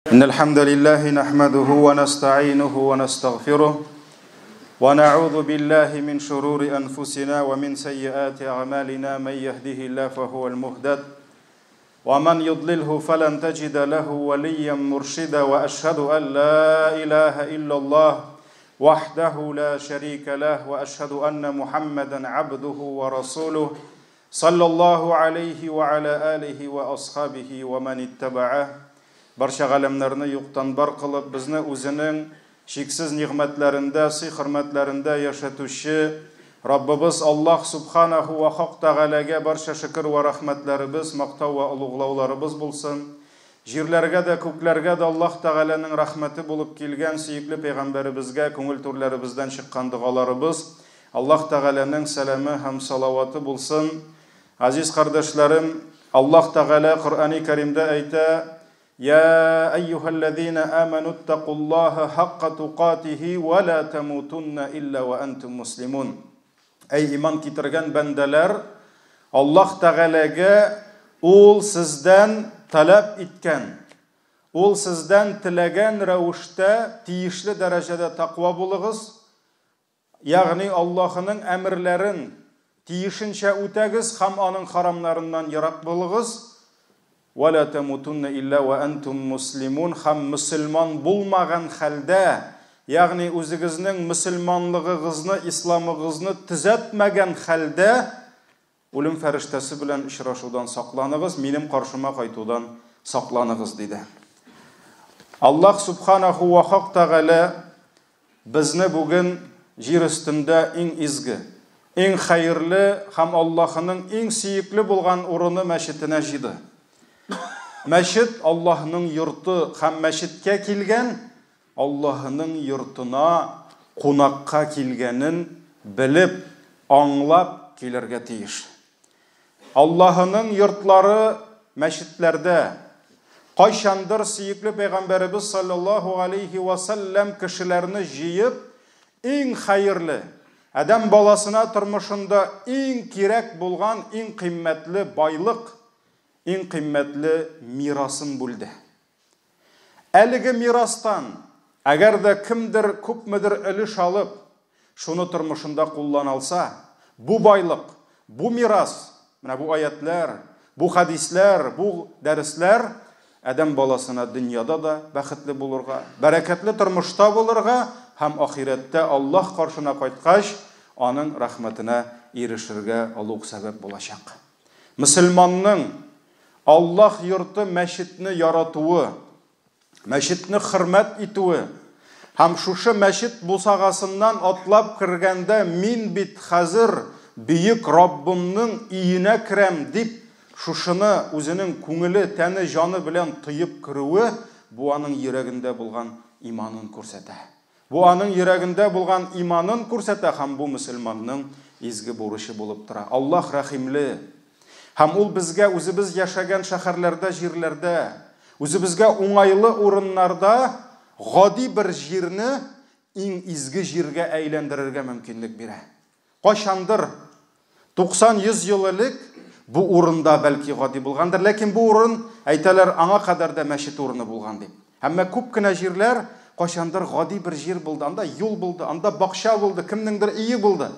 إن الحمد لله نحمده ونستعينه ونستغفره ونعوذ بالله من شرور أنفسنا ومن سيئات أعمالنا، من يهده الله فهو المهتد ومن يضلله فلن تجد له وليا مرشدا، وأشهد أن لا إله إلا الله وحده لا شريك له، وأشهد أن محمدا عبده ورسوله صلى الله عليه وعلى آله وأصحابه ومن اتبعه. Барча галәмнәрне юктан бар кылып, безне үзенең чиксез нигъмәтләрендә, сый-хөрмәтләрендә яшәтүче Раббыбыз Аллаһ Субханаху ва Хак Тәгаләгә барча шөкер вә рәхмәтләребез, мактау вә олуглауларыбыз булсын. Җирләргә дә, күкләргә дә Аллаһ Тәгаләнең рәхмәте булып килгән сөекле пәйгамбәребезгә күңел түрләребездән чыккан догаларыбыз, Аллаһ Тәгаләнең сәламе һәм салаваты булсын. Азиз кардәшләрем, Аллаһ Тәгалә Коръәни Кәримдә әйтә: «Я әйюһәлләзина аману иттакуллаһа хакка тукатихи ва ла тамутунна илля ва антум муслимун». Әй иман китергән бәндәләр, Аллаһ Тәгаләгә ул сездән таләп иткән, ул сездән теләгән рәвештә тиешле дәрәҗәдә тәкъва булыгыз, ягъни Аллаһының әмерләрен тиешенчә үтәгез һәм аның харамнарыннан ерак булыгыз. Ва ла тамутунна илля ва антум муслимун, һәм мөселман булмаган хәлдә, ягъни үзегезнең мөселманлыгыгызны, исламыгызны төзәтмәгән хәлдә үлем фәрештәсе белән очрашудан сакланыгыз, минем каршыма кайтудан сакланыгыз, диде. Аллаһ Субханаху ва Хак Тәгалә безне бүген җир өстендә иң изге, иң хәерле һәм Аллаһының иң сөекле булган урыны мәчетенә җыйды. Мәчет Аллаһның йорты, һәм мәчеткә килгән Аллаһының йортына кунакка килгәнен белеп, аңлап килергә тиеш. Аллаһының йортлары мәчетләрдә. Кайчандыр сөекле пәйгамбәребез саллаллаһу алейхи ва саллям кешеләрне җыеп, иң хәерле, адәм баласына тормышында иң кирәк булган, иң кыйммәтле байлык, иң кыйммәтле мирасын бүлде. Әлеге мирастан, әгәр дә кемдер күпмедер өлеш алып, шуны тормышында куллана алса, бу байлык, бу мирас, менә бу аятлар, бу хадисләр, бу дәресләр адәм баласына дөньяда да бәхетле булырга, бәрәкәтле тормышта булырга һәм ахирәттә Аллаһ каршына кайткач, аның рәхмәтенә ирешергә олуг сәбәп булачак. Мөселманның Аллаһ йорты мәчетне яратуы, мәчетне хөрмәт итүе һәм шушы мәчет бусагасыннан атлап кергәндә мин бит хәзер бөек Раббымның өенә керәм дип шушыны үзенең күңеле, тәне, җаны белән тоеп керүе, бу аның йөрәгендә булган иманын күрсәтә. Бу аның йөрәгендә булган иманын күрсәтә һәм бу мөселманның изге бурычы булып тора. Аллаһ рәхимле. Һәм ул безгә үзебез яшәгән шәһәрләрдә, җирләрдә, үзебезгә уңайлы урыннарда гади бер җирне иң изге җиргә әйләндерергә мөмкинлек бирә. Кайчандыр 90-100 ел элек бу урында бәлки гади булгандыр, ләкин бу урын, әйтәләр, аңа кадәр дә мәчет урыны булган дип. Әмма күп кенә җирләр кайчандыр гади бер җир булды, анда юл булды, анда бакча булды, кемнеңдер өе булды.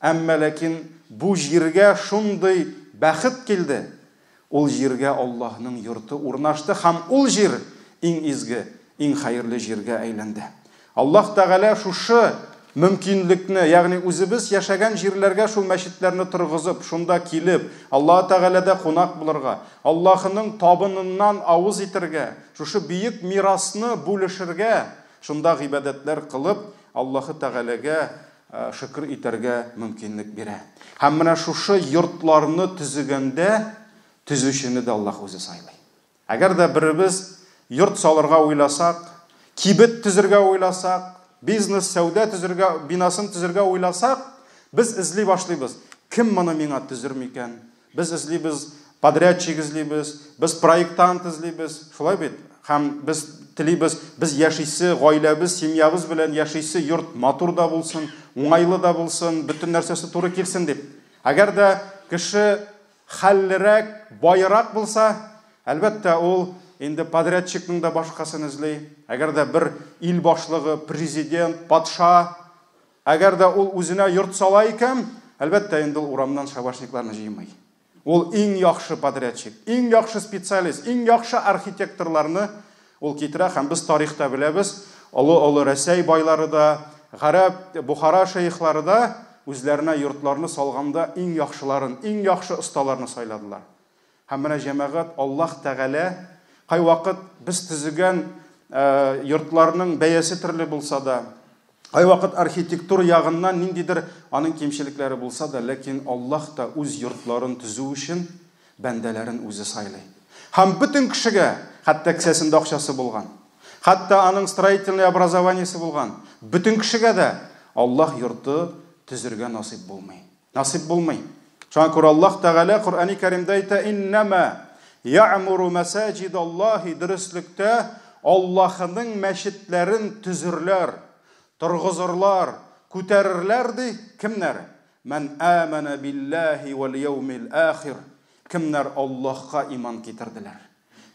Әмма ләкин бу җиргә шундый бәхет килде. Ул җиргә Аллаһның йорты урнашты һәм ул җир иң изге, иң хәерле җиргә әйләнде. Аллаһ Тәгалә шушы мөмкинлекне, ягъни үзебез яшәгән җирләргә шул мәчетләрне торгызып, шунда килеп, Аллаһ Тәгаләдә кунак булырга, Аллаһының табыныннан авыз итергә, шушы бөек мирасны бүлешергә, шунда гыйбадәтләр кылып, Аллаһ Тәгаләгә шөкер итәргә мөмкинлек бирә. Һәм менә шушы йортларны төзегәндә төзүчене дә Аллаһ үзе сайлый. Әгәр дә беребез йорт салырга уйласак, кибет төзергә уйласак, бизнес, сәүдә төзергә, бинасын төзергә уйласак, без эзли башлыйбыз. Кем моны миңа төзер микән? Без эзлибез, подрядчик эзлибез, без проектант эзлибез. Шулай бит? Һәм без телибез, без яшисе, гаиләбез, семьябыз белән яшисе йорт матур да булсын, уңайлы да булсын, бөтен нәрсәсе туры килсен дип. Әгәр дә кеше хәллерәк, байрак булса, әлбәттә, ул инде подрядчикның да башкасын эзли. Әгәр дә бер ил башлыгы, президент, патша, әгәр дә ул үзенә йорт сала икән, әлбәттә инде ул урамнан шабашникларны җыймый. Ул иң яхшы подрядчик, иң яхшы специалист, иң яхшы архитекторларны ул китерә һәм без тарихта беләбез, олы-олы Рәсәй байлары да, гарәп, Бухара шейхлары да үзләренә йортларны салганда иң яхшыларын, иң яхшы осталарны сайладылар. Һәм менә җәмәгать Аллаһ Тәгалә кайвакыт без төзегән йортларның бәясе төрле булса да, кайвакыт архитектура ягыннан ниндидер аның кимчелекләре булса да, ләкин Аллаһ та үз йортларын төзү өчен бәндәләрен үзе сайлый. Һәм бөтен кешегә, хәтта кесәсендә акчасы булган, хәтта аның строительный образованиесе булган, бөтен кешегә дә Аллаһ йорты төзергә насыйп булмый. Насыйп булмый. Шуңа күрә Аллаһ Тәгалә Коръәни Кәримдә әйтә: "Иннама я'муру масаҗидаллаһи" дөреслектә Аллаһының мәчетләрен төзерләр, торгызырлар, күтәрерләр ди кемнәр? Мән амана биллаһи вал яумил ахир. Кемнәр Аллаһка иман китерделәр?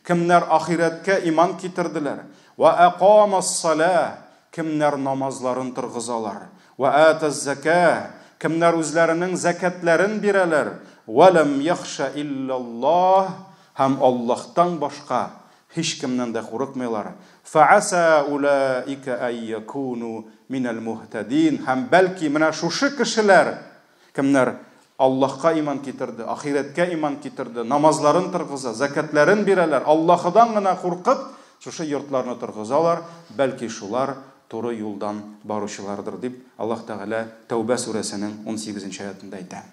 Кемнәр ахирәткә иман китерделәр? Ва акамас-сала. Кемнәр намазларын торгызалар? Ва атаз-зака. Кемнәр үзләренең зәкәтләрен бирәләр? Ва лам яхша иллаллаһ. Һәм Аллаһтан башка һич кемнән дә курыкмыйлар. Фааса улаика ай якуну минал муһтадин. Һәм бәлки менә шушы кешеләр, кемнәр Аллаһка иман китерде, ахирәткә иман китерде, намазларын торгыза, зәкәтләрен бирәләр, Аллаһыдан гына куркып, шушы йортларны торгызалар, бәлки шулар туры юлдан баручылардыр дип Аллаһ Тәгалә Тәүбә сүрәсенең 18 аятында әйтә.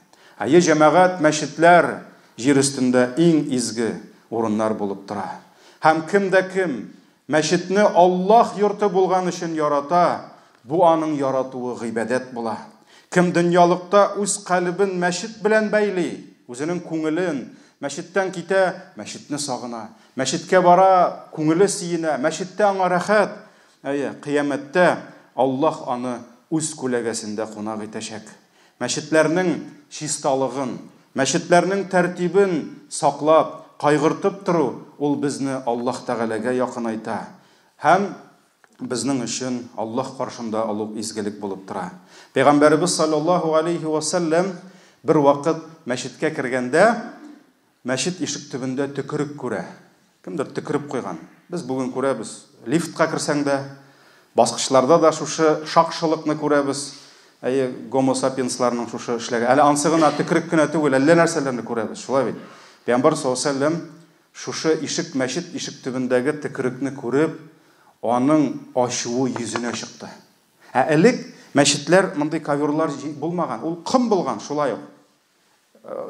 Әйе, җәмәгать, мәчетләр җир өстендә иң изге урыннар булып тора. Һәм кем дә кем мәчетне Аллаһ йорты булган өчен ярата, бу аның яратуы гыйбадәт була. Кем дөньялыкта үз калебен мәчет белән бәйли, үзенең күңелен, мәчеттән китә, мәчетне сагына, мәчеткә бара, күңеле сөенә, мәчеттә аңа рәхәт. Әйе, кыямәттә Аллаһ аны үз күләгәсендә кунак итәчәк. Мәчетләрнең чисталыгын, мәчетләрнең тәртибен саклап, кайгыртып тору ул безне Аллаһ Тәгаләгә якынайта һәм безнең өчен Аллаһ каршында олуг изгелек булып тора. Пәйгамбәребез саллаллаһу алейхи ва саллям бер вакыт мәчеткә кергәндә, мәчет ишек төбендә төкерек күрә. Кемдер төкереп куйган. Без бүген күрәбез. Лифтка керсәң дә, баскычларда да шушы шакшылыкны күрәбез. Әйе, гомо сапиенсларның шушы эшләге. Әле ансы гына төкерек кенә түгел, әллә нәрсәләрне күрәбез, шулай бит. Пәйгамбәр саллаллаһу алейһи ва саллям шушы ишек мәчет ишек төбендәге төкерекне күреп, аның ачуы йөзенә чыкты. Ә элек мәчетләр мондый коверлар булмаган, ул ком булган шулай ук.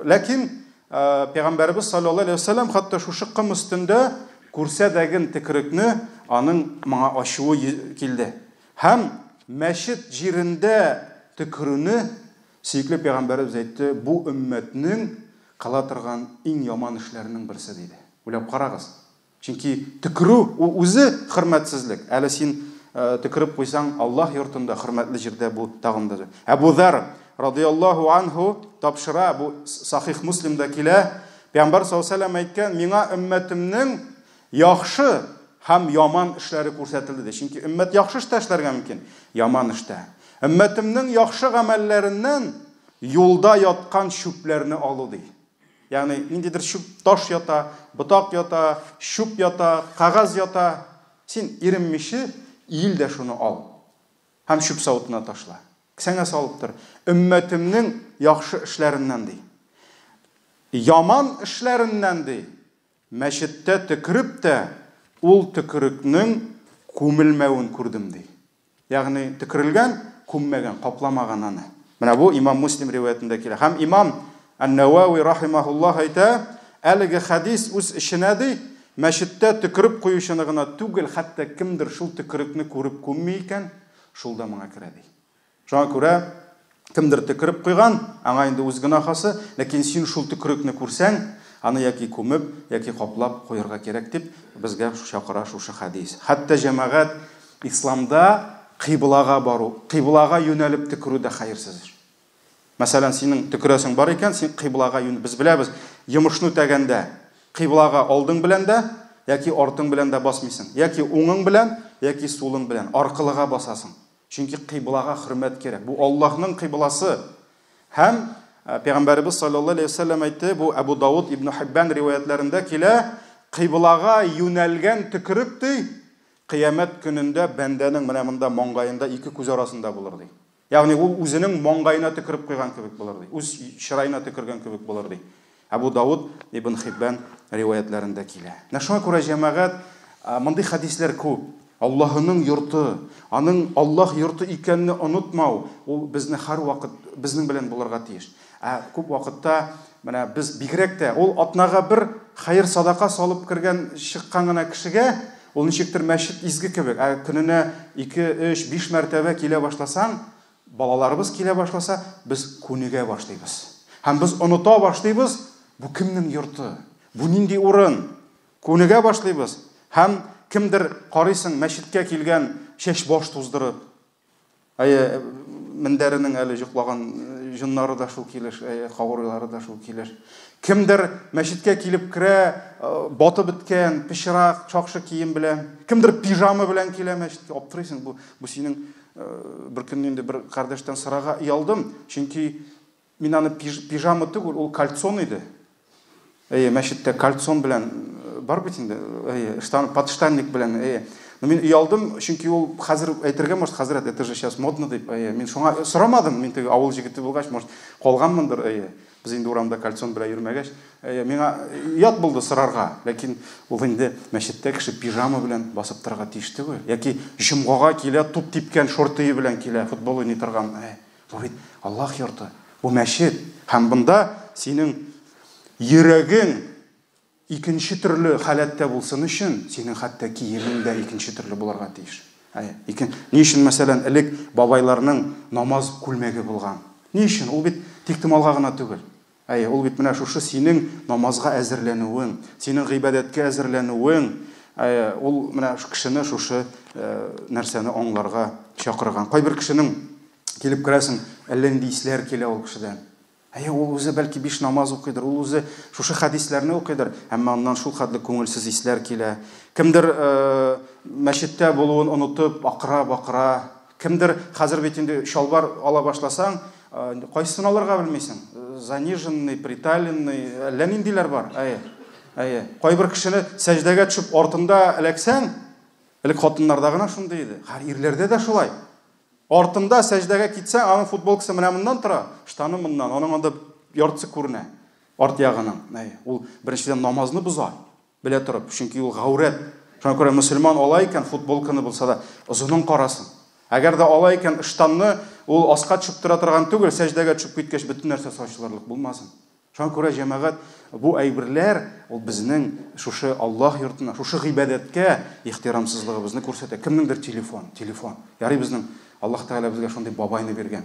Ләкин Пәйгамбәребез саллаллаһу алейһи ва саллям хәтта шушы ком өстендә күрсә дәген төкерекне, аның моңа ачуы килде. Һәм мәчет җирендә төкерүне сөекле Пәйгамбәребез әйтте, бу өммәтнең кыла торган иң яман эшләренең берсе диде. Уйлап карагыз. Чөнки төкерү ул үзе хөрмәтсезлек. Әле син төкереп куйсаң, Аллаһ йортында, хөрмәтле җирдә бу тагын да. Әбу Зар радияллаһу анһу тапшыра, бу Сахих Муслимда килә. Пәйгамбәр саллаллаһу алейһи ва сәлләм әйткән, миңа өммәтемнең яхшы һәм яман эшләре күрсәтелде ди. Чөнки өммәт яхшы эштә эшләргә мөмкин, яман эштә. Өммәтемнең яхшы гамәлләреннән юлда яткан чүпләрне алу ди. Ягъни ниндидер чүп таш ята, ботак ята, чүп ята, кәгазь ята. Син иренмичә иел дә шуны ал. Һәм чүп савытына ташла. Кесәңә салып тор. Өммәтемнең яхшы эшләреннән ди. Яман эшләреннән ди. Мәчеттә төкереп тә ул төкерекнең күмелмәвен күрдем ди. Ягъни төкерелгән, күммәгән, капламаган аны. Менә бу имам Муслим риваятендә килә. Һәм имам Ан-Навави рахимахуллаһ әйтә, әлеге хәдис үз эченә ди, мәчеттә төкереп куючыны гына түгел, хәтта кемдер шул төкерекне күреп күмми икән, шул да моңа керә ди. Шуңа күрә кемдер төкереп куйган, аңа инде үз гөнаһасы, ләкин син шул төкерекне күрсәң, аны яки күмеп, яки каплап куярга кирәк дип безгә чакыра шушы хәдис. Хәтта җәмәгать исламда кыйблага бару, кыйблага юнәлеп төкерү дә хәерсез эш. Мәсәлән, синең төкерәсең бар икән, син кыйблага юн. Без беләбез, йомышны үтәгәндә кыйблага алдың белән дә, яки артың белән дә басмыйсың. Яки уңың белән, яки сулың белән. Аркылыга басасың. Чөнки кыйблага хөрмәт кирәк. Бу Аллаһның кыйбласы. Һәм Пәйгамбәребез саллаллаһу алейһи вәсәлләм әйтте, бу Әбу Давыд Ибн Хиббан риваятләрендә килә, кыйблага юнәлгән төкерек ди, кыямәт көнендә бәндәнең менә монда маңгаенда ике күз арасында булыр ди. Ягъни ул үзенең маңгаена төкереп куйган кебек булыр ди. Үз чыраена төкергән кебек булыр ди. Әбу Давыд Ибн Хиббан риваятләрендә килә. Менә шуңа күрә җәмәгать, мондый хәдисләр күп. Аллаһының йорты, аның Аллаһ йорты икәнне онытмау, ул безне һәрвакыт безнең белән булырга тиеш. Ә күп вакытта менә без бигрәк тә ул атнага бер хәер садака салып кергән, чыккан гына кешегә ул ничектер мәчет изге кебек. Ә көненә 2, 3, 5 мәртәбә килә башласаң, балаларыбыз килә башласа, без күнегә башлыйбыз. Һәм без оныта башлыйбыз, бу кемнең йорты? Бу нинди урын? Күнегә башлыйбыз. Һәм кемдер карыйсың, мәчеткә килгән чәч баш туздырып, әйе, мендәренең әле йоклаган җоннары да шул килеш, әйе, каурыйлары да шул килеш. Кемдер мәчеткә килеп керә, батып беткән, пычрак, шакшы кием белән. Кемдер пижама белән килә мәчеткә. Аптырыйсың, бу синең бер көнне инде бер кардәштән сорарга оялдым, чөнки мин аны пижама түгел, ул кальцон иде. Әйе, мәчеттә кальцон белән бар бит инде, әйе, штан, подштанник белән, әйе. Но мин оялдым, чөнки ул хәзер әйтергә, может, хәзрәт, это же сейчас модно дип, әйе. Мин шуңа сорамадым, мин теге авыл җегете булгач, может, калганмындыр, әйе. Без инде урамда кальцон белән йөрмәгәч, әйе, миңа ят булды сорарга, ләкин ул инде мәчеттә кеше пижама белән басып торырга тиеш түгел. Яки җомгага килә, туп типкән шортые белән килә, футбол уйный торган, әйе. Бу бит Аллаһ йорты, бу мәчет. Һәм монда синең йөрәгең икенче төрле халәттә булсын өчен, синең хәтта киемең дә икенче төрле булырга тиеш. Әйе, ни өчен, мәсәлән, элек бабайларның намаз күлмәге булган? Ни өчен? Ул бит тиктомалга гына түгел. Әйе, ул бит менә шушы синең намазга әзерләнүең, синең гыйбадәткә әзерләнүең, әйе, ул менә кешене шушы нәрсәне аңларга чакырган. Кайбер кешенең килеп керәсең, әллә нинди исләр килә ул кешедән. Әйе, ул үзе бәлки 5 намаз укыйдыр, ул үзе шушы хәдисләрне укыйдыр, әмма аннан шул хәтле күңелсез исләр килә. Кемдер мәчеттә булуын онытып, акыра-бакыра. Кемдер хәзер бит инде чалбар ала башласаң, кайсысын алырга белмисең. Заниженный, приталенный, әллә ниндиләр бар. Әйе, әйе. Кайбер кешене сәҗдәгә төшеп артында эләксәң, элек хатыннарда гына шундый иде. Хәзер ирләрдә дә шулай. Артында сәҗдәгә китсәң, аның футболкасы менә моннан тора, штаны моннан, аның анда яртысы күренә. Арт ягының. Әйе, ул беренчедән намазны боза, белә торып, чөнки ул гаурәт. Шуңа күрә мөселман ала икән, футболканы булса да, озынын карасын. Әгәр дә ала икән, штанны ул аска төшеп тора торган түгел, сәҗдәгә төшеп киткәч, бөтен нәрсә сачылырлык булмасын. Шуңа күрә җәмәгать, бу әйберләр ул безнең шушы Аллаһ йортына, шушы гыйбадәткә ихтирамсызлыгыбызны күрсәтә. Кемнеңдер телефон, телефон. Ярый безнең Аллаһ Тәгалә безгә шундый бабайны биргән.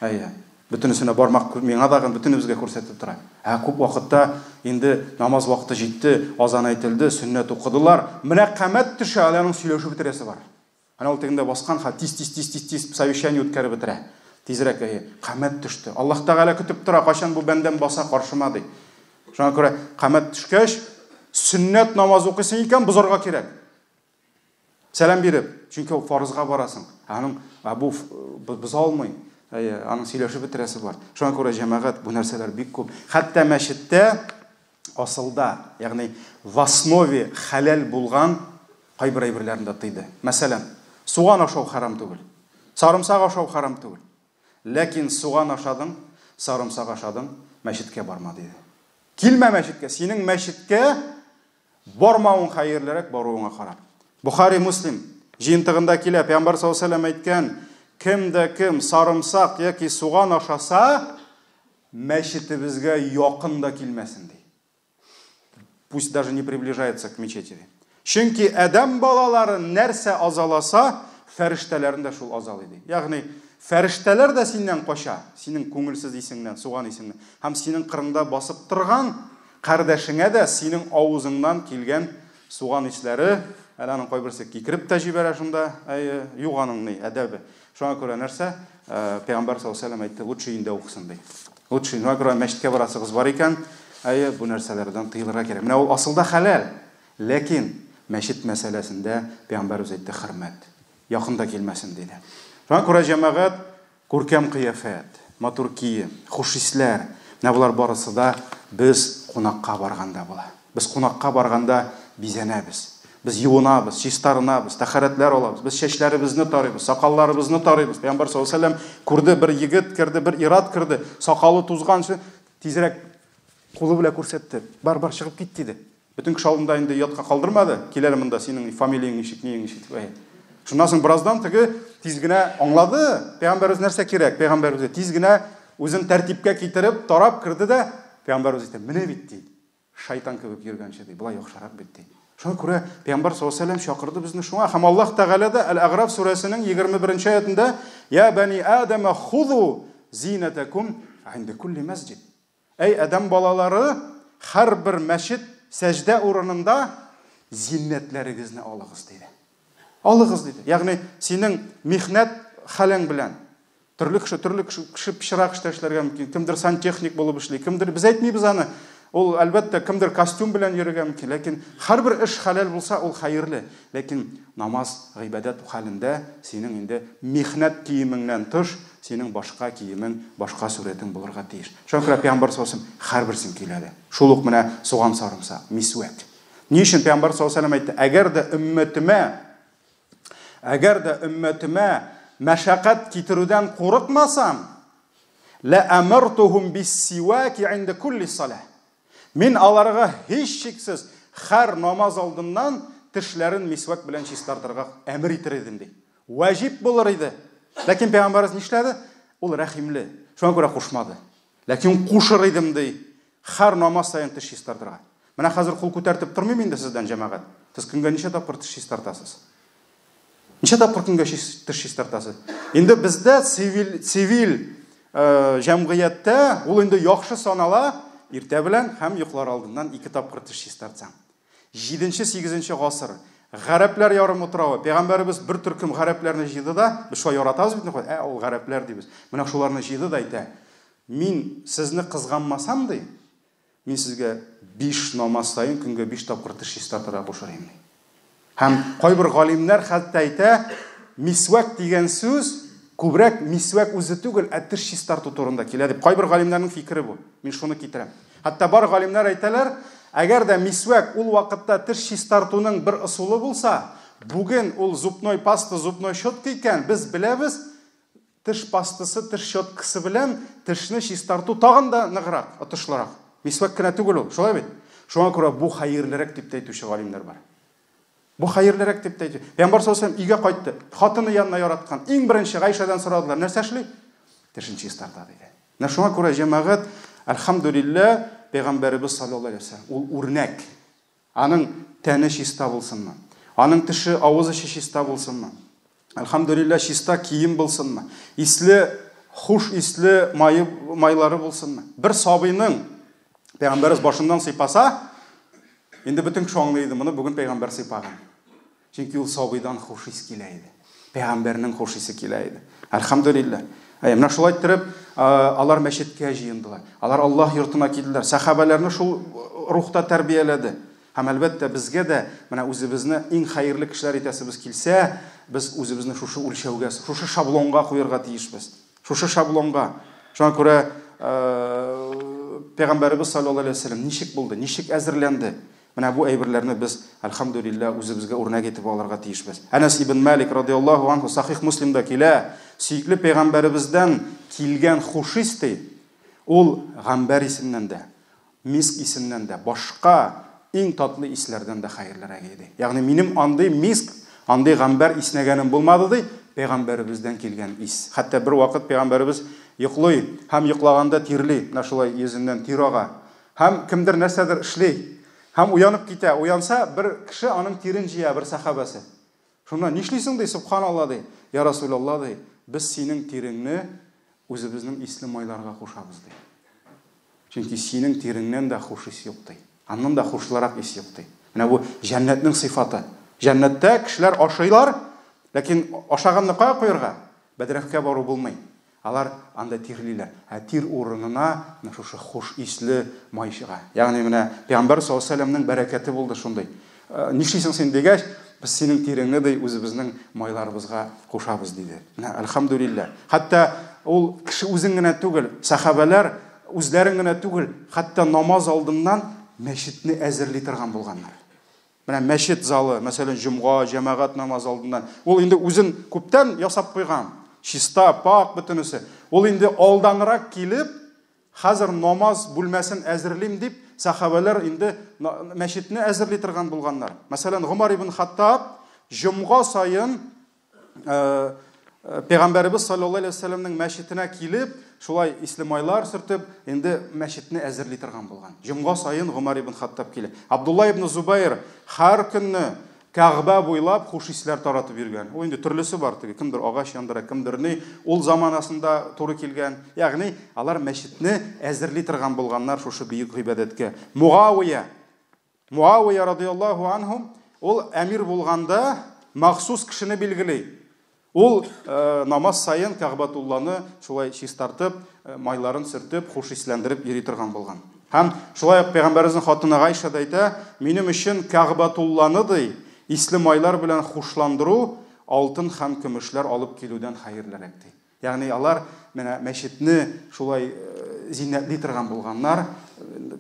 Әйе. Бөтенесенә бармак миңа дагын бөтенебезгә күрсәтеп тора. Ә күп вакытта инде намаз вакыты җитте, азан әйтелде, сөннәт укыдылар. Менә камәт төшә, әле аның сөйләшеп бетерәсе бар. Ана ул тегендә баскан, ха, тиз, тиз, тиз, тиз, тиз совещание үткәреп бетерә. Тизрәк, әйе, камәт төште. Аллаһ Тәгалә көтеп тора, кайчан бу бәндәм баса каршыма ди. Шуңа күрә камәт төшкәч, сөннәт намаз укыйсың икән, бозарга кирәк. Сәлам биреп, чөнки ул фарызга барасың. Аның, бу боза алмый. Әйе, аның сөйләшеп бетерәсе бар. Шуңа күрә җәмәгать бу нәрсәләр бик күп. Хәтта мәчеттә асылда, ягъни в основе хәләл булган кайбер әйберләрне дә тыйды. Мәсәлән, суган ашау харам түгел. Сарымсак ашау харам түгел. Ләкин суган ашадың, сарымсак ашадың, мәчеткә барма диде. Килмә мәчеткә, синең мәчеткә бармавың хәерлерәк баруыңа карап. Бухари Муслим җыентыгында килә, Пәйгамбәр саллаллаһу алейһи ва сәлләм әйткән, кем дә кем сарымсак яки суган ашаса, мәчетебезгә якын да килмәсен ди. Пусть даже не приближается к мечети. Чөнки адәм балалары нәрсә азаласа, фәрештәләрен дә шул азалый ди. Ягъни фәрештәләр дә синнән кача, синең күңелсез исеңнән, суган исеңнән. Һәм синең кырыңда басып торган кардәшеңә дә синең авызыңнан килгән суган исләре, әле аның кайберсе кикереп тә җибәрә шунда, әйе, юк аның ни, әдәбе. Шуңа күрә нәрсә? Пәйгамбәр саллаллаһу алейһи ва сәлләм әйтте, лучше өендә укысын ди. Лучше, шуңа күрә мәчеткә барасыгыз бар икән, әйе, бу нәрсәләрдән тыелырга кирәк. Менә ул асылда хәләл. Ләкин мәчет мәсьәләсендә пәйгамбәребез әйтте, хөрмәт. Якын да килмәсен, диде. Шуңа күрә, җәмәгать, күркәм кыяфәт, матур кием, хуш исләр, менә болар барысы да без кунакка барганда була. Без кунакка барганда бизәнәбез. Без юынабыз, чистарынабыз, тәһарәтләр алабыз. Без чәчләребезне тарыйбыз, сакалларыбызны тарыйбыз. Пәйгамбәр саллаллаһу алейһи ва сәлләм күрде, бер егет керде, бер ир-ат керде, сакалы тузган, тизрәк кулы белән күрсәтте. Бар, бар, чыгып кит, диде. Бөтен кеше алдында инде оятка калдырмады. Кил әле монда, синең фамилияң ничек, ниең ничек дип. Әй. Шуннан соң бераздан теге тиз генә аңлады, пәйгамбәребез нәрсә кирәк? Пәйгамбәребез тиз генә үзен тәртипкә китереп, тарап керде дә, пәйгамбәребез әйтә, менә бит ди, шайтан кебек йөргәнче ди, болай яхшырак бит ди. Шуңа күрә пәйгамбәр саллаллаһу алейһи ва сәлләм чакырды безне шуңа. Һәм Аллаһ Тәгалә дә Әл-Әгъраф сүрәсенең 21 аятында, Я бани Адама хузу зинатакум инда кулли масҗид. Әй адәм балалары, һәрбер мәчет сәҗдә урынында зиннәтләрегезне алыгыз, диде. Алыгыз, диде. Ягъни синең михнәт хәлең белән төрле кеше, төрле кеше, кеше пычрак эштә эшләргә мөмкин. Кемдер сантехник булып эшли, кемдер, без әйтмибез аны. Ул, әлбәттә, кемдер костюм белән йөрергә мөмкин, ләкин һәрбер эш хәләл булса, ул хәерле. Ләкин намаз, гыйбадәт хәлендә синең инде михнәт киемеңнән тыш, синең башка киемең, башка сурәтең булырга тиеш. Шуңа күрә Пәйгамбәр саллаллаһу алейһи ва сәлләм һәрберсен көйләде. Шул ук менә суган, сарымсак, мисвәк. Ни өчен Пәйгамбәр саллаллаһу алейһи ва сәлләм әйтте, әгәр дә өммәтемә, әгәр дә өммәтемә мәшәкать китерүдән курыкмасам, лә әмәртухум биссиваки инда кулли салах. Мин аларга һичшиксез һәр намаз алдыннан тешләрен мисвәк белән чистартырга әмер итер идем, ди. Вәҗиб булыр иде. Ләкин пәйгамбәребез нишләде? Ул рәхимле. Шуңа күрә кушмады. Ләкин кушыр идем, ди. Һәр намаз саен теш чистартырга. Менә хәзер кул күтәртеп тормыйм инде сездән, җәмәгать. Сез көнгә ничә тапкыр теш чистартасыз? Ничә тапкыр көнгә теш чистартасыз? Инде бездә цивиль, цивиль җәмгыятьтә ул инде яхшы санала, иртә белән һәм йоклар алдыннан 2 тапкыр теш чистартсаң. 7-8 гасыр. Гарәпләр ярым утравы. Пәйгамбәребез бер төркем гарәпләрне җыйды да, без шулай яратабыз бит, ул гарәпләр дибез. Менә шуларны җыйды да әйтә. Мин сезне кызганмасам, ди, мин сезгә 5 намаз саен көнгә 5 тапкыр теш чистартырга кушыр идем, ди. Һәм кайбер галимнәр хәтта әйтә, мисвәк дигән сүз күбрәк мисвәк үзе түгел, ә теш чистарту турында килә дип. Кайбер галимнәрнең фикере бу. Мин шуны китерәм. Хәтта бар галимнәр әйтәләр, әгәр дә мисвәк ул вакытта теш чистартуның бер ысулы булса, бүген ул зубной паста, зубной щетка икән, без беләбез, теш пастасы, теш щеткасы белән тешне чистарту тагын да ныграк, отышлырак. Мисвәк кенә түгел ул, шулай бит? Шуңа күрә бу хәерлерәк дип тә әйтүче галимнәр бар. Бу хәерлерәк дип тә әйтү. Пәйгамбәр саллаллаһу алейһи ва сәлләм өйгә кайтты. Хатыны янына яраткан. Иң беренче Гайшәдән сорадылар, нәрсә эшли? Тешен чистарта, диде. Менә шуңа күрә җәмәгать, әлхәмдүлилләһ, пәйгамбәребез саллаллаһу алейһи ва сәлләм ул үрнәк. Аның тәне чиста булсынмы? Аның теше, авыз эче чиста булсынмы? Әлхәмдүлилләһ, чиста кием булсынмы? Исле, хуш исле майы, майлары булсынмы? Бер сабыйның пәйгамбәребез башыннан сыйпаса, инде бөтен кеше аңлый иде моны, бүген пәйгамбәр сыйпаган. Чөнки ул сабыйдан хуш ис килә иде. Пәйгамбәрнең хуш исе килә иде. Әлхәмдүлилләһ. Әй, менә шулай иттереп, алар мәчеткә җыендылар. Алар Аллаһ йортына килделәр. Сәхабәләрне шул рухта тәрбияләде. Һәм әлбәттә безгә дә менә үзебезне иң хәерле кешеләр итәсебез килсә, без үзебезне шушы үлчәүгә, шушы шаблонга куярга тиешбез. Шушы шаблонга. Шуңа күрә Пәйгамбәребез саллаллаһу алейһи ва сәлләм ничек булды, ничек әзерләнде? Менә бу әйберләрне без, әлхәмдүлилләһ, үзебезгә үрнәк итеп алырга тиешбез. Әнәс ибн Малик радиаллаһу анһу Сахих Муслимда килә, сөекле пәйгамбәребездән килгән хуш ис ди, ул гамбәр исеннән дә, миск исеннән дә, башка иң татлы исләрдән дә хәерлерәк иде. Ягъни минем андый миск, андый гамбәр иснәгәнем булмады ди, пәйгамбәребездән килгән ис. Хәтта бер вакыт пәйгамбәребез йоклый һәм йоклаганда тирли, менә шулай йөзеннән тир ага. Һәм кемдер нәрсәдер эшли. Һәм уянып китә. Уянса, бер кеше аның тирен җыя, бер сәхабәсе. Шуннан нишлисең ди, субханалла ди. Я Расулалла ди, без синең тиреңне үзебезнең исле майларга кушабыз ди. Чөнки синең тиреңнән дә хуш ис юк ди. Аннан да хушлырак ис юк ди. Менә бу җәннәтнең сыйфаты. Җәннәттә кешеләр ашыйлар, ләкин ашаганны кая куярга? Бәдрәфкә бару булмый. Алар анда тирлиләр. Ә тир урынына менә шушы хуш исле май чыга. Ягъни менә Пәйгамбәр саллаллаһу алейһи ва сәлләмнең бәрәкәте булды шундый. Нишлисең син дигәч, без синең тиреңне ди үзебезнең майларыбызга кушабыз диде. Менә әлхәмдүлилләһ. Хәтта ул кеше үзен генә түгел, сәхабәләр үзләрен генә түгел, хәтта намаз алдыннан мәчетне әзерли торган булганнар. Менә мәчет залы, мәсәлән, җомга, җәмәгать намазы алдыннан. Ул инде үзен күптән ясап куйган. Чиста, пак бөтенесе. Ул инде алданрак килеп, хәзер намаз бүлмәсен әзерлим дип, сәхабәләр инде мәчетне әзерли торган булганнар. Мәсәлән, Гомар ибн Хаттаб җомга саен Пәйгамбәребез саллаллаһу алейһи вәсәлләмнең мәчетенә килеп, шулай исле майлар сөртеп, инде мәчетне әзерли торган булган. Җомга саен Гомар ибн Хаттаб килә. Абдулла ибн Зубайр һәр көнне Кәгъбә буйлап хуш исләр таратып йөргән. Ул инде төрлесе бар теге, кемдер агач яндыра, кемдер ни, ул заманасында туры килгән. Ягъни алар мәчетне әзерли торган булганнар шушы бөек гыйбадәткә. Муавия, Муавия радияллаһу анһу, ул әмир булганда махсус кешене билгели. Ул намаз саен Кәгъбәтулланы шулай чистартып, майларын сөртеп, хуш исләндереп йөри торган булган. Һәм шулай ук пәйгамбәребезнең хатыны Гайша да әйтә, минем өчен Кәгъбәтулланы ди, исле майлар белән хушландыру алтын һәм көмешләр алып килүдән хәерлерәк ди. Ягъни алар менә мәчетне шулай зиннәтли торган булганнар,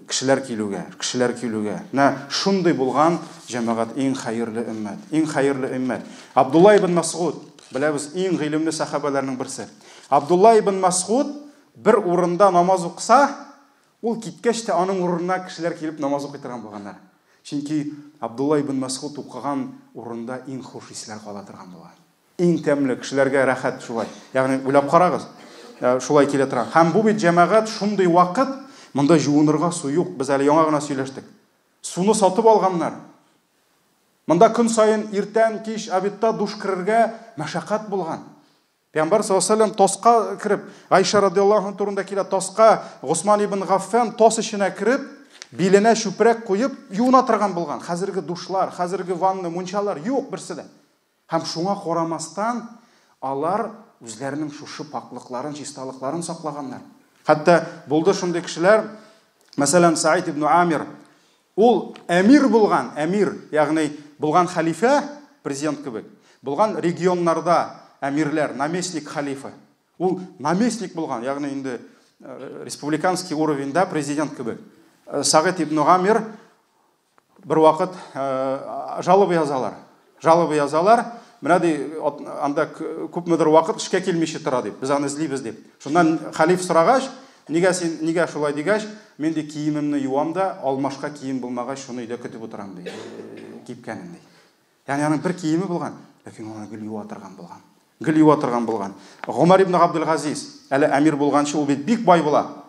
кешеләр килүгә, кешеләр килүгә. Менә шундый булган җәмәгать иң хәерле өммәт, иң хәерле өммәт. Абдулла ибн Масгуд, беләбез, иң гыйлемле сәхабәләрнең берсе. Абдулла ибн Масгуд бер урында намаз укыса, ул киткәч тә аның урынына кешеләр килеп намаз укый торган булганнар. Чөнки Абдулла ибн Масгуд укыган урында иң хуш исләр кала торган булган. Иң тәмле, кешеләргә рәхәт шулай. Ягъни уйлап карагыз, шулай килә тора. Һәм бу бит җәмәгать шундый вакыт, монда җуынырга су юк. Без әле яңа гына сөйләштек. Суны сатып алганнар. Монда көн саен иртән, кич, обедта душ керергә мәшәкать булган. Пәйгамбәр саллаллаһу алейһи вәсәлләм тоска кереп, Айша радиаллаһу анха турында килә, тоска Госман ибн Гаффан тос эченә кереп, биленә чүпрәк куеп юына торган булган. Хәзерге душлар, хәзерге ванна, мунчалар юк берсе дә. Һәм шуңа карамастан, алар үзләренең шушы пакьлыкларын, чисталыкларын саклаганнар. Хәтта булды шундый кешеләр, мәсәлән, Саид ибн Амир, ул әмир булган, әмир, ягъни булган хәлифә, президент кебек, булган регионнарда әмирләр, наместник халифа. Ул наместник булган, ягъни инде республиканский уровеньда президент кебек. Сагид ибн Амир бер вакыт жалоба язалар. Жалоба язалар. Менә ди, анда күпмедер вакыт эшкә килмичә тора дип, без аны эзлибез дип. Шуннан хәлиф сорагач, нигә син, нигә шулай дигәч, мин ди киемемне юам да, алмашка кием булмагач, шуны өйдә көтеп утырам ди. Кипкәнен ди. Ягъни аның бер киеме булган, ләкин аны гел юа торган булган. Гел юа торган булган. Гомар ибн Габдул-Газиз, әле әмир булганчы ул бит бик бай була.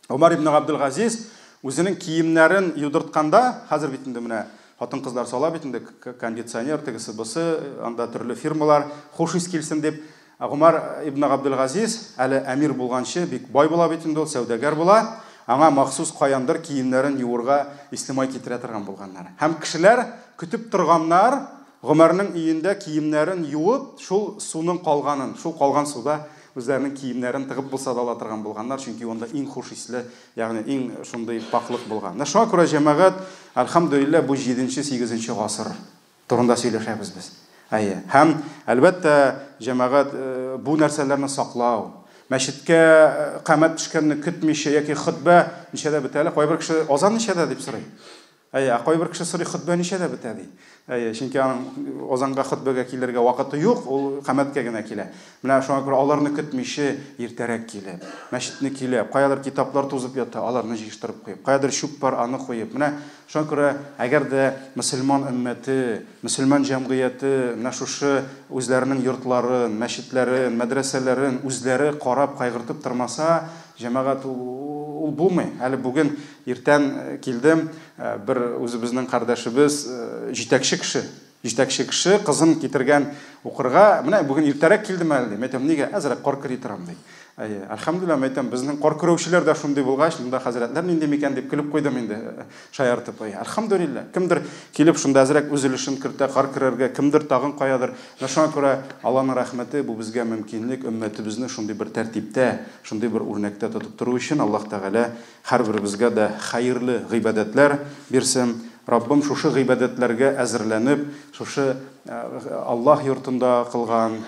Гомар ибн Габдул-Газиз үзенең киемнәрен юдыртканда, хәзер бит инде менә хатын-кызлар сала бит инде кондиционер, тегесе бусы, анда төрле фирмалар, хуш ис килсен дип. Гомар ибн Габдул-Газиз әле әмир булганчы бик бай була бит инде ул, сәүдәгәр була. Аңа махсус каяндыр киемнәрен юырга ислемай китерә торган булганнар. Һәм кешеләр көтеп торганнар, Гомәрнең өендә киемнәрен юып, шул суның калганын, шул калган суда үзләренең киемнәрен тыгып булса да ала торган булганнар, чөнки онда иң хуш исле, ягъни иң шундый пакьлык булган. Менә шуңа күрә җәмәгать, әлхәмдүлилләһ, бу 7-8 гасыр турында сөйләшәбез без. Әйе. Һәм, әлбәттә, җәмәгать бу нәрсәләрне саклау, мәчеткә камәт төшкәнне көтмичә яки хөтбә ничәдә бетә әле? Кайбер кеше азан ничәдә дип сорый. Әйе, ә кайбер кеше сорый, хөтбә ничәдә бетә ди. Әйе, чөнки аның азанга хөтбәгә килергә вакыты юк, ул камәткә генә килә. Менә шуңа күрә аларны көтмичә иртәрәк килеп, мәчетне көйләп, каядыр китаплар тузып ята, аларны җыештырып куеп, каядыр чүп бар, аны куеп. Менә шуңа күрә, әгәр дә мөселман өммәте, мөселман җәмгыяте менә шушы үзләренең йортларын, мәчетләрен, мәдрәсәләрен үзләре карап, кайгыртып тормаса, җәмәгать ул булмый. Әле бүген иртән килдем, бер үзебезнең кардәшебез, җитәкче кеше, җитәкче кеше кызын китергән укырга. Менә бүген иртәрәк килдем әле, дим. Әйтәм, нигә? Әзрәк кар көри торам, ди. Әйе, әлхәмдүлилләһ, әйтәм, безнең кар көрәүчеләр дә шундый булгач, монда хәзрәтләр нинди микән дип көлеп куйдым инде, шаяртып. Әйе, әлхәмдүлилләһ. Кемдер килеп шунда әзрәк үз өлешен кертә кар көрәргә, кемдер тагын каядыр. Менә шуңа күрә Аллаһның рәхмәте, бу безгә мөмкинлек, өммәтебезне шундый бер тәртиптә, шундый бер үрнәктә тотып тору өчен Аллаһ Тәгалә һәрберебезгә дә хәерле гыйбадәтләр бирсен. Раббым, шушы гыйбадәтләргә әзерләнеп, шушы Аллаһ йортында кылган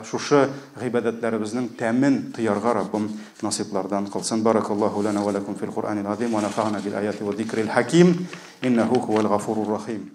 шушы гыйбадәтләребезнең тәмен тоярга Раббым насыйплардан кылсын. Баракаллаһу лана ва лакум фил Куръанил азим ва нафа'на бил аяти ва зикрил хаким. Иннаху хуал гафурур рахим.